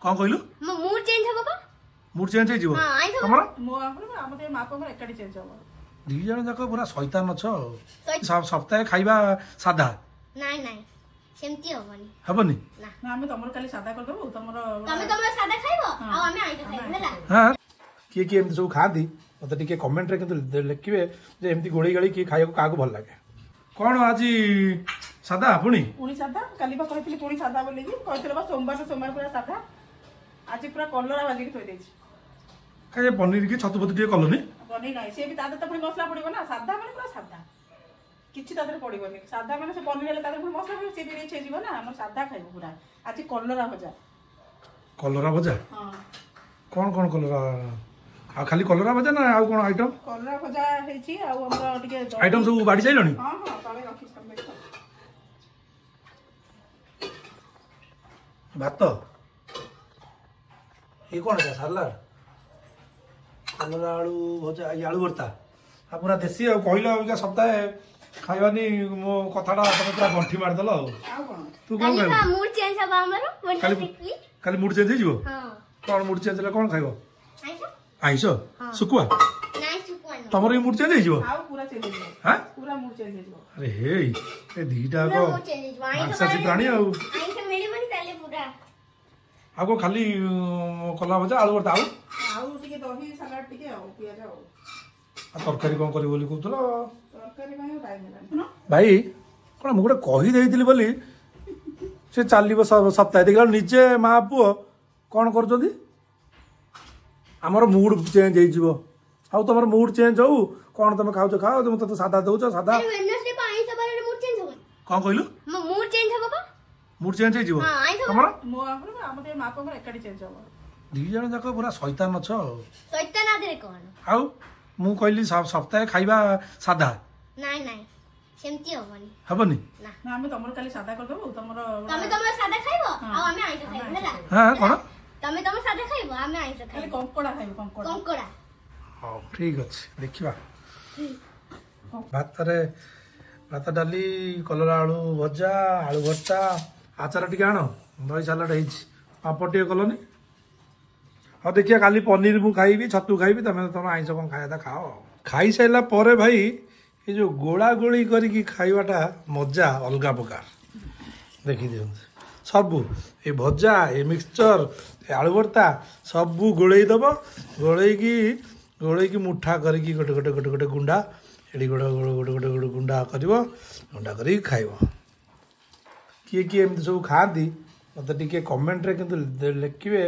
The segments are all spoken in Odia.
କ'ଣ କହିଲୁ? ମୁଡ୍ ଚେଞ୍ଜ ହବ ପା। ମୁଡ୍ ଚେଞ୍ଜ ହେଇଯିବ ତମର? ମୋ ଆମର ମା ପୁଅଙ୍କର ଏକାଠି ଚେଞ୍ଜ ହବ। ଦି ଜଣ ଯାକ ପୁରା ଶୈତାନ ଅଛ। ଆଉ ସପ୍ତାହେ ଖାଇବା ସାଧା? ନାଇଁ ନାଇଁ, ସେମିତି ହବନି। ହବନି ନା, ଆମେ ତମର କାଲି ସାଧା କରିଦବୁ। ତମର ତମେ ତମର ସାଧା ଖାଇବ ଆଉ ଆମେ ଆଇଁଷ ଖାଇବୁ, ହେଲା? ହଁ। କିଏ କିଏ ଏମିତି ସବୁ ଖାଆନ୍ତି ମତେ ଟିକେ କମେଣ୍ଟରେ କିନ୍ତୁ ଲେଖିବେ ଯେ ଏମିତି ଗୋଳେଇ ଗାଳି କିଏ ଖାଇବାକୁ କାହାକୁ ଭଲ ଲାଗେ। କ'ଣ ଆଜି ସାଧା ପୁଣି? ପୁଣି ସାଧା। କାଲି ବା କହିଥିଲି ପୁଣି ସାଧା ବୋଲିକି। କହିଥିଲେ ବା ସୋମବାର, ସୋମବାର ପୁରା ସାଧା। ଆଜି ପୁରା କଲରା ଭାଜିକି ଥୋଇ ଦେଇଛି। କାଇଁ ପନିର କି ଛତୁ ଫତୁ ଟିକେ କଲନି? ପନିର ନାହିଁ, ସେ ବି ତା ଦେହରେ ତ ପୁଣି ମସଲା ପଡିବ ନା। ସାଧା ମାନେ ପୁରା ସାଧା, କିଛି ତା ଦେହରେ ପଡିବନି। ସାଧା ମାନେ ସେ ପନିର ହେଲେ ତା ଦେହରେ ପୁଣି ମସଲା ପଡିବ, ସେ ବି ରିଚ୍ ହେଇଯିବ ନା। ଆମର ସାଧା ଖାଇବୁ ପୁରା। ଆଜି କଲରା ଭଜା। କଲରା ଭଜା? ହଁ। କ'ଣ କ'ଣ କଲରା? ଆଉ ଖାଲି କଲରା ଭଜା ନା ଆଉ କ'ଣ ଆଇଟମ୍? କଲରା ଭଜା ହେଇଛି ଆଉ ଆମର ଟିକେ ଆଇଟମ୍ ସବୁ ବାଢି ସାରିଲଣି? ହଁ ହଁ, ତଳେ ରଖିଛି, ତମେ ଦେଖ। ଭାତ, ଇଏ କ'ଣ ଏଟା ସାଲାଡ଼, କଲରା ଆଳୁ ଭଜା, ଇଏ ଆଳୁ ଭର୍ତ୍ତା, ଆଉ ପୁରା ଦେଶୀ। ଆଉ କହିଲ ଅବିକା ସପ୍ତାହେ ଖାଇବାନି, ମୋ କଥାଟା ତମେ ପୁରା ଗଣ୍ଠି ମାରିଦେଲ। ଆଉ ଆଉ କ'ଣ? ତୁ କ'ଣ କାଲି ଖାଇବୁ? ପା ମୁଡ୍ ଚେଞ୍ଜ ହବ ଆମର। କାଲି କାଲି ମୁଡ୍ ଚେଞ୍ଜ ହେଇଯିବ? ହଁ। କ'ଣ ମୁଡ୍ ଚେଞ୍ଜ ହେଲେ କ'ଣ ଖାଇବ? ଆଇଁଷ। ଆଇଁଷ? ଶୁଖୁଆ? ନାଇଁ, ଶୁଖୁଆ ନୁହଁ। ତମର ବି ମୁଡ୍ ଚେଞ୍ଜ ହେଇଯିବ? ଆଉ ପୁରା ଚେଞ୍ଜ ହେଇଯିବ। ହାଁ, ପୁରା ମୁଡ୍ ଚେଞ୍ଜ ହେଇଯିବ। ଆରେ ହେଇ, ଏ ଦିଟା ପୁରା ଯାକ ମୁଡ୍ ଚେଞ୍ଜ ହେଇଯିବ। ଆଇଁଷ ମାଂସାଶୀ ପ୍ରାଣୀ। ଆଉ ଆଇଁଷ ମିଳିବନି ତାହେଲେ ପୁରା। ଆଉ କ'ଣ ଖାଲି କଲରା ଭଜା, ଆଳୁ ଭର୍ତ୍ତା, ଆଉ ଆଉ ଟିକେ ଦହି ସାଲାଡ ଟିକେ ଆଉ ପିଆଜ। ଆଉ ଆଉ ତରକାରୀ କ'ଣ କରିବ ବୋଲି କହୁଥିଲ? ତରକାରୀ ପାଇଁ ଟାଇମ୍ ହେଲାନି। ଭାଇ, କ'ଣ ମୁଁ ଗୋଟେ କହିଦେଇଥିଲି ବୋଲି ସେ ଚାଲିବ ସପ୍ତାହେ, ଦେଖିଲା ନିଜେ ମା ପୁଅ କ'ଣ କରୁଛନ୍ତି? ଆମର ମୁଡ୍ ଚେଞ୍ଜ ହେଇଯିବ। ଆଉ ତମର ମୁଡ୍ ଚେଞ୍ଜ ହଉ, କ'ଣ ତମେ ଖାଉଛ ଖାଅ, ତମେ ତ ସାଧା ଦଉଛ ସାଧା। ଆରେ ୱେଡନେସଡେ ପା ଆଇଁଷ ବାରରେ ମୁଡ୍ ଚେଞ୍ଜ ହବନି। କ'ଣ କହିଲୁ? ମୁଡ୍ ଚେଞ୍ଜ ହବ ପା। ମୁଡ୍ ଚେଞ୍ଜ ହେଇଯିବ? ହଁ, ଆଇଁଷ ତମର ମୋ ଆମର ମା ପୁଅଙ୍କର ଏକାଠି ଚେଞ୍ଜ ହବ। ଦି ଜଣ ଯାକ ପୁରା ଶୈତାନ ଅଛ। ଆଉ ଶୈତାନ ଆଦେରେ କ'ଣ? ଆଉ ମୁଁ କହିଲି ସପ୍ତାହେ ଖାଇବା ସାଧା? ନାଇଁ ନାଇଁ, ସେମିତି ହବନି। ହବନି ନା, ନା, ଆମେ ତମର କାଲି ସାଧା କରିଦବୁ। ତମର ତମେ ତମର ସାଧା ଖାଇବ ଆଉ ଆମେ ଆଇଁଷ ଖାଇବୁ, ହେଲା? ହଁ, କ'ଣ? ତମେ ତମର ସାଧା ଖାଇବ, ଆମେ ଆଇଁଷ ଖାଲି ଖାଇବୁ। କଙ୍କଡ଼ା ଖାଇବୁ, କଙ୍କଡ଼ା। କଙ୍କଡ଼ା। ହଉ, ଠିକ ଅଛି, ଦେଖିବା। ଭାତରେ ଭାତ, ଡାଲି, କଲରା ଆଳୁ ଭଜା, ଆଳୁ ଭର୍ତ୍ତା, ଆଚାର ଟିକେ ଆଣ, ଦହି ସାଲାଡ଼ ହେଇଛି, ପାମ୍ପଡ଼ ଟିକେ କଲନି। ହଉ ଦେଖିବା, କାଲି ପନିର ମୁଁ ଖାଇବି, ଛତୁ ଖାଇବି, ତମେ ତମ ଆଇଁଷ କ'ଣ ଖାଇବା ଖାଅ। ଖାଇସାରିଲା ପରେ ଭାଇ ଏ ଯେଉଁ ଗୋଳା ଗୋଳି କରିକି ଖାଇବାଟା ମଜା ଅଲଗା ପ୍ରକାର। ଦେଖିଦିଅନ୍ତୁ ସବୁ, ଏ ଭଜା, ଏ ମିକ୍ସଚର, ଏ ଆଳୁ ଭର୍ତ୍ତା ସବୁ ଗୋଳେଇ ଦେବ। ଗୋଳେଇକି ଗୋଳେଇକି ମୁଠା କରିକି ଗୋଟେ ଗୋଟେ ଗୋଟେ ଗୋଟେ ଗୁଣ୍ଡା, ଏଠି ଗୋଟେ ଗୋଟେ ଗୋଟେ ଗୋଟେ ଗୋଟେ ଗୁଣ୍ଡା କରିବ, ଗୁଣ୍ଡା କରିକି ଖାଇବ। କିଏ କିଏ ଏମିତି ସବୁ ଖାଆନ୍ତି ମୋତେ ଟିକେ କମେଣ୍ଟରେ କିନ୍ତୁ ଲେଖିବେ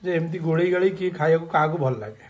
ଯେ ଏମିତି ଗୋଳେଇ ଗାଳି କିଏ ଖାଇବାକୁ କାହାକୁ ଭଲ ଲାଗେ।